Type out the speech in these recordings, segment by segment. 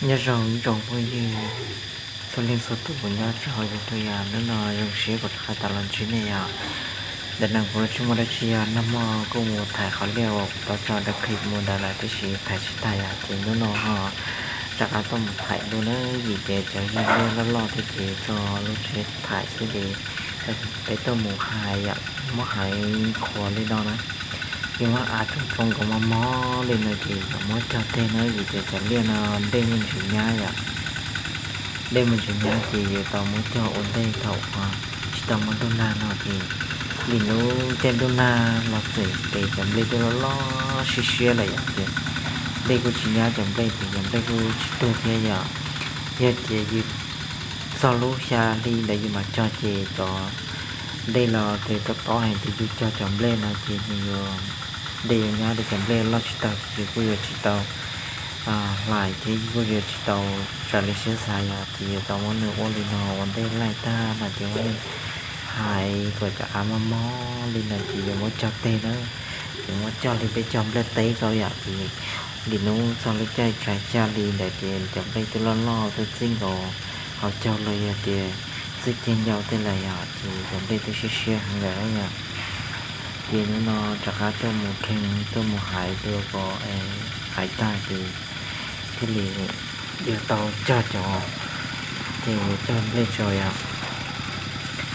Nyob zoo ib tsoom phooj ywg txhua leej txhua tus nyob rau hauv YouTube yom, hnub no zoo siab kuv rov qab tau los ntsib nej yom. Ntawm no kuv tsis muaj dab tsi yog nag hmo kuj mus thaiv qhov liaj uas kuv tau tso dav clip mus ntawd lawm tab sis thaiv tsis tag yom, ces hnub no ho rov qab tuaj mus thaiv dua na, vim tias cov yaj liaj loj loj thiab ces txog lub tsheb thaiv xwb ces peb tuaj mus hais yom, muab hais qhuas li no na. Ces muab av tsoo tsoo kom mos mos li no ces yuav muab cog teg na, vim tias cov liaj no dej muaj ntsis nyab yom. Dej muaj ntsis nyab ces yuav tau muab cog ua ntej thaum uas tsis tau muaj ntuj nag no ces lim nub caij ntuj nag los txawm ces cov nplej twb loj loj siab siab lawm yom, ces dej kuj tsis nyab cov nplej ces cov nplej kuj tsis tuag thiab yom. Yog tias yus txog lub xya hli ntawd yus mam cog ces cov dej los tes tob tob heev, ces yus cog cov nplej no ces nws yuav, dej yuav nyab rau cov nplej loj tsis taus ces yus kuj yuav tsis tau hlais thiab yus kuj yuav tsis tau raws li siab xav yom, ces yuav tau muab nws ua li no ua ntej laij tag no ces muab nws hais kom cov av mos mos li no ces yuav muab cog teg na. Ces muab cog li peb cog nplej teb ko yom, ces lim nub txog lub caij tsais xya hli ntawd ces cov nplej twb loj loj twb txij nkaus hauv caug los yog tias txij kiag ncau tej lawm yom, ces cov nplej twb siab siab heev lawm yom. Ces hnub no rov qab tuaj mus kheej tuaj mus hais dua kom hais tag ces thiaj li yuav tau cog cov, ces yuav cog nplej tso yom.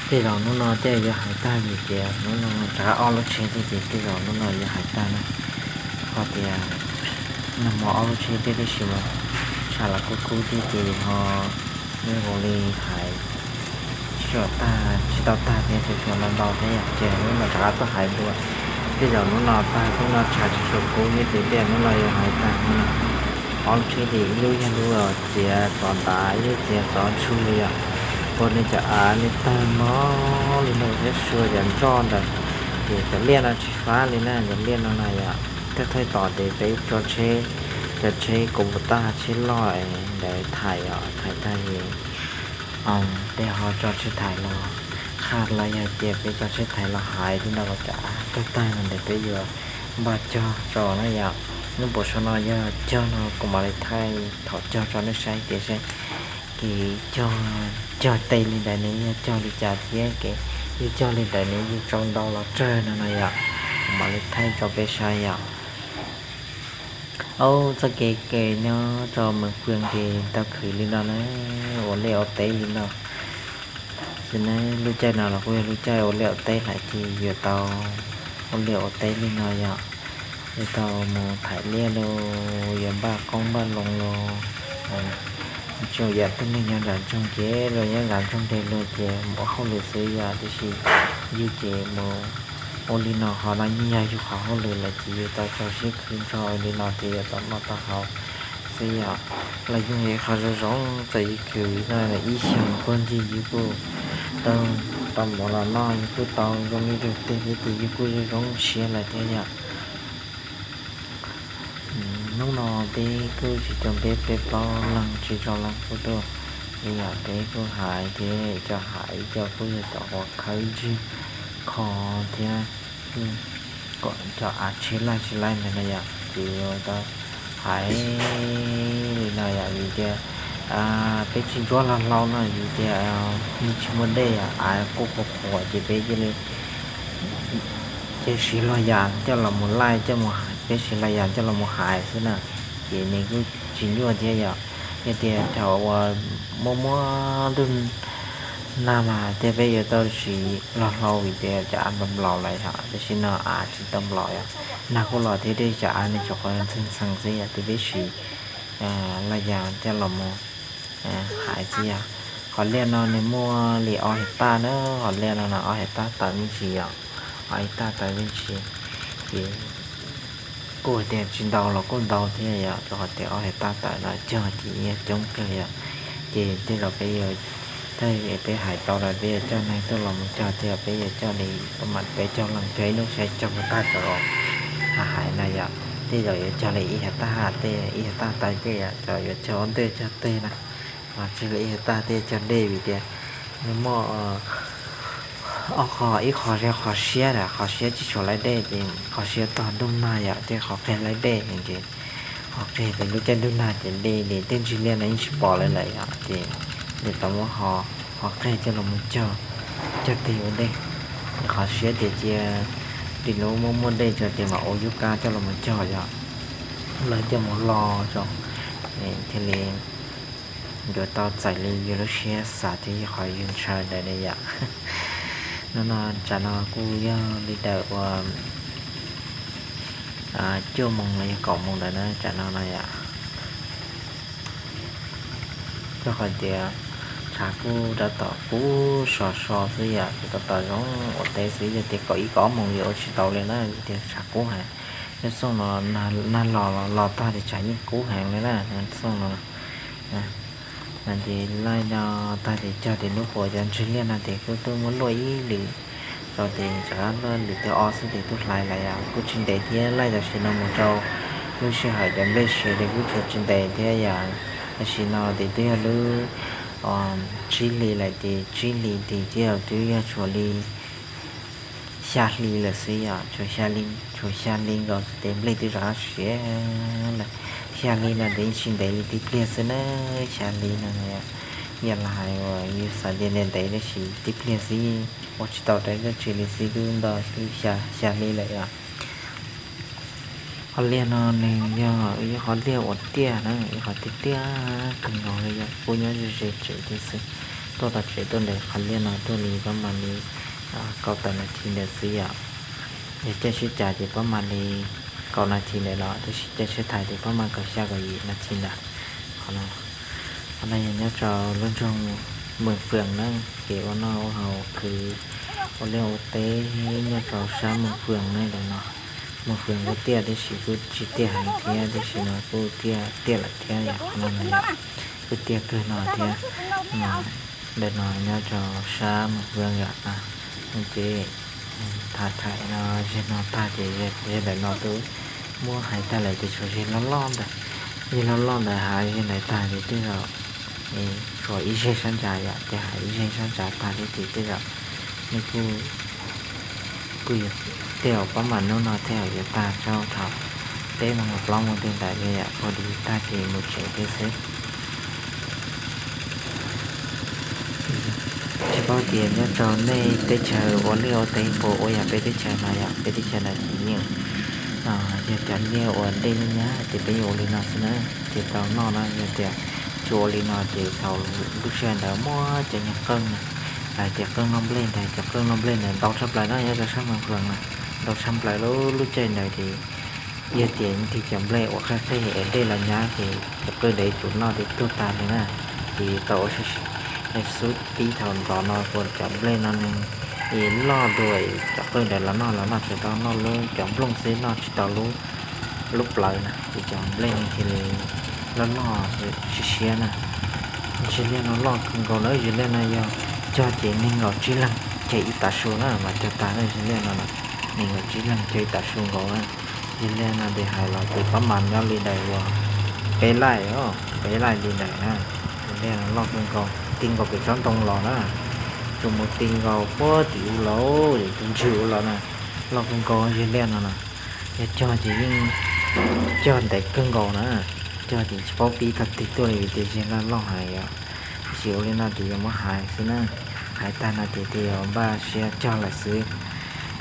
Tej zaum hnub no tej yuav hais tag vim tias hnub no rov qab ob lub tsheb thiab ces tej zaum hnub no yuav hais tag na. Ho tias nag hmo ob lub tsheb thiab tab sis mas tshav los kub kub thiab ces ho ib ua li hais tsis tau tag, tsis tau tag thiab tsuas tsuas ntau ntau thiab yom, ces hnub no rov qab tuaj hais dua. Tej zaum hnub no tag, hnub no tshav tsis tshua kub thiab ces tej hnub no yuav hais tag no. Ob lub tsheb ces ib lub yog lub txiav tsov ntav, ib lub txiav tsov ntsuag yom. Ua li cov av li tawg mog li no thiab sua cov nroj ntawd, ces cov liaj no tsis fab li na, cov liaj no na yom. Thawj thawj tom ces peb tso tsheb, cov tsheb kaus tas tsheb loj ntawd thaiv os, thaiv tag ces peb ho tso tsheb thaiv los, qhov los yog tias peb tso tsheb thaiv los hais li no los cov av tawg tag no ntawd peb yuav npaj cog tso na yom. Nub pum saum no yog cog no kuv mam li thaij thaum cog tso nej saib tias saib kev cog, cog tes li ntawd ne yog cog li cas thiab kev yus cog li ntawd ne yus tsau ntau los tsawg no no yom. Kuv mam li thaij rau peb saib yom. Au, txoj kev kev nyob rau Mees Pw ces tau khwv li no na, ua liaj ua teb li no. Ces ne lub caij no los kuj yog lub caij ua liaj ua teb lawm ces yuav tau ua liaj ua teb li no yom. Yuav tau mus thaiv liaj los, yuav npaj qoob npaj loo los, tsuas yam tib neeg nyob nram nroog ces los nyob nram nroog ces luag ces mus ua hauj lwm xwb yom, tiam sis yus ces mus ua li no ho no yeej yog yus qhov hauj lwm lawm ces yus tau tso siab khwv nrho li no ces yuav tau noj tau haus xwb yom. Los yeej yog ib qho zoo zoo, txawm yus khwv no ib xyoos puag ncig yus kuj tau, tau mov los noj, yus kuj tau zoo li rau tej thiab ces yus kuj zoo zoo siab lawm thiab yom. Hnub no peb kuj tsis tau, peb peb plaub leeg tsis tau leej kuj tuaj, ces yom peb kuj hais thiab, cov hais cov kuj yog cov uas khawb ntswg kho thiab kom cov av tsheb laij tsis laij ntawd na yom, ces yuav tau hais li no yom, vim tias peb tsis ntsuab hlau hlau no vim tias nws tsis muaj dej yom, av kuj qhuav qhuav ces peb cia li ces siv los yam coj los mus laij, peb siv los yam coj los mus hais xwb na, ces nws kuj tsis nyuaj thiab yom. Yog tias thaum uas muaj muaj ntuj nag mas thiaj peb yuav tau siv los hlau vim tias cov av nplaum nplaum lawm yom, tam sim no av tsis tau nplaum yom, nag kuj los thiab, tej cov av nws tsuas qhuav ntxeeg ntxeeg xwb yom, ces peb siv los yam coj los mus hais xwb yom. Qhov liaj no nws muaj li ob hectare na, qhov liaj no no ob hectare tawm me ntsis yom, ob hectare tawm me ntsis, ces kuj hais tias tsis ntau los kuj ntau thiab yom, rau qhov tias ob hectare tawm no cog ces yeej coob kawg yom. Ces tej zaum peb yuav, thaum peb hais tau lawm peb yuav coj neeg tuaj los mus cog thiab, peb yuav coj li, peb cog leej cog ib hnub saib cog puas tag cov hais hais na yom. Tej zaum yuav cog li ib hectare tej, ib hectare tawm tej yom, cov yuav cog ua ntej cog teg na, mas tsis li ib hectare tej cog dej vim tias nws muaj ob qho, ib qho yog qhov siab, qhov siab tsis tshua laij dej ces qhov siab tog ntuj nag yom, tej qhov qeg laij dej ces Ho qhia tias lub caij ntuj nag ces dej li tej ntsig liaj no yeej tsis pom lawm lawm yom, ces nws tau muab ho qhia coj los mus cog, cog tig ua ntej. Qhov siab tias cia li lub muaj muaj dej tso ces mam ua yub kab coj los mus cog yom, los coj mus lo tso, thiaj li yuav tau txais li yus lub siab xav thiab yog qhov yus ntshaw ntawd ne yom. Hnub no tsam no kuj yog li ntawm uas cuaj moos los yog kaum moos ntawd na, tsam no no yom. Rau qhov tias tshav kuj rov tom kub so so xwb yom, kuj tab tom zoo ua teb xwb, yog tias kaum ib kaum ob moos yuav ua tsis tau li na, yog tias tshav kub heev. Nyob xyoo no nag los los tag ces tshav yeej kub heev li na, xyoo no. No ces laij no tag ces cog ces lub qhuav cov ntsig liaj no ces kuj tuaj muab luaj ib lwm rau ces rov qab luaj lwm thib ob xwb ces tuaj hlais lawm yom, kuj tsis ntev thiab, laij tam sim no mus rau lub sij hawm cov nplej siav ces kuj tsuas tsis ntev thiab yom. Tam sim no ces twb yog lub tsib hli lawm ces tsib hli ces twb yog tshuav li xya hli lawm xwb yom, tshuav xya hli nkaus xwb ces nplej twb rov qab siav lawm. Xya hli no ces yeej tsis ntev li tib pliag xwb na, xya hli no yog lais uas yus xav tias ntev ntev tab sis tib pliag xwb, ua tsis tau dab tsi li xwb twb nto xya hli lawm yom. Qhov liaj no nws yog ib qhov liaj uas tiaj na, ib qhov tiaj tiaj kawg nkaus li yom, kuj nyob ze ze tsev thiab xwb. Tuaj tom tsev tuaj ntawm qhov liaj no tuaj li pab mam li kaum tawm nas this ntawd xwb yom. Yog caij sib cav ces pab mam li kaum nas this ntawd los, tab sis caij sib thaiv ces pab mam kaum xya kaum yim nas this ntawd. Qhov no, qhov no yog nyob rau lub nroog Mws Fwm na, kev ua noj ua haus khwv ua liaj ua teb nyob rau sab Mws Fwm na ntawm no. Mws Fwm kuj tiaj tab sis kuj tsis tiaj heev thiab, tab sis no kuj tiaj tiaj lawm thiab yom, qhov no na yom, kuj tiaj kawg no thiab. Ntawm no nyob rau sab Mws Fwm yom na, ces tham tham no zeg no tag ces zeg ntawm no twb muab hais tag lawm ces tshuav zeg loj loj ntawd, zeg loj loj ntawd hais zeg ntawd tag ces twb yog tshuav ib zeg sab ntsa yom, ces hais ib zeg sab ntsa tag thiab ces tej zaum nws kuj, kuj yog tej zaum pab mam hnub no tej zaum yuav tag tso thaum peb moos plaub moos tej ntawd li yom, puag li tag ces mus tsev thiab xwb. Tsis paub tias nyob rau nej teb chaws ua liaj ua teb puas ua yam peb teb chaws no yom, peb teb chaws no ces yeej yog cov liaj uas dej nyab nyab ces peb yeej ua li no xwb na, ces tau noj na. Yog tias tsis ua li no ces thaum lub sij hawm ntawd muaj cov nyuag qeej na, lawv tias qeej noj nplej ntag, cov qeej noj nplej ntawd ntau tshaj plaws na, nyob rau sab Mws Fwm na, ntau tshaj plaws lub lub caij ntawd ces yog tias nyiam cov nplej uas qhej qhej es dej los nyab ces cov qeej ntawd yuav tsum noj ces tuag tag li na. Ces tau ua xub pib thaum ntxov no kuas cov nplej no nws es loj dua, cov qeej ntawd los noj los noj tsuas tau noj lub cov nplooj xwb, noj tsis tau lub, lub plawv na, ces cov nplej no thiaj li loj loj siab siab na. Ntsig liaj no loj kawg nkaus na, ntsig liaj no yog cog ces nees nkaum tsib leeg cog ib tav su na mas cog tag na, ntsig liaj no na, nees nkaum tsib leeg cog ib tav su nkaus na. Ntsig liaj no ces hais los ces pab mam nyob li ntawm uas peb laij, peb laij li ntawm na. Ntsig liaj no loj kawg nkaus, ti nkaus pem tsob ntoo los na, tsuas mus ti nkaus puag tim ub los, tus ntswg ua los na, loj kawg nkaus ntsig liaj no na. Yog cog ces yeej cog ntev kawg nkaus na, cog ces tsis paub pib thaum twg tuaj li vim tias ntsig liaj loj heev yom. Tab sis ua li no ces yuav muab hais xwb na, hais tag no ces twb yuav npaj siab cog lawm xwb.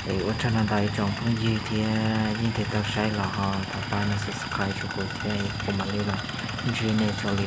Es ua tsaug ntau ntau ib tsoom phooj ywg thiab yeej tig tau saib los ho thov pab nias subscribe rau kuv thiab kuv mam li los ntsib nej rau li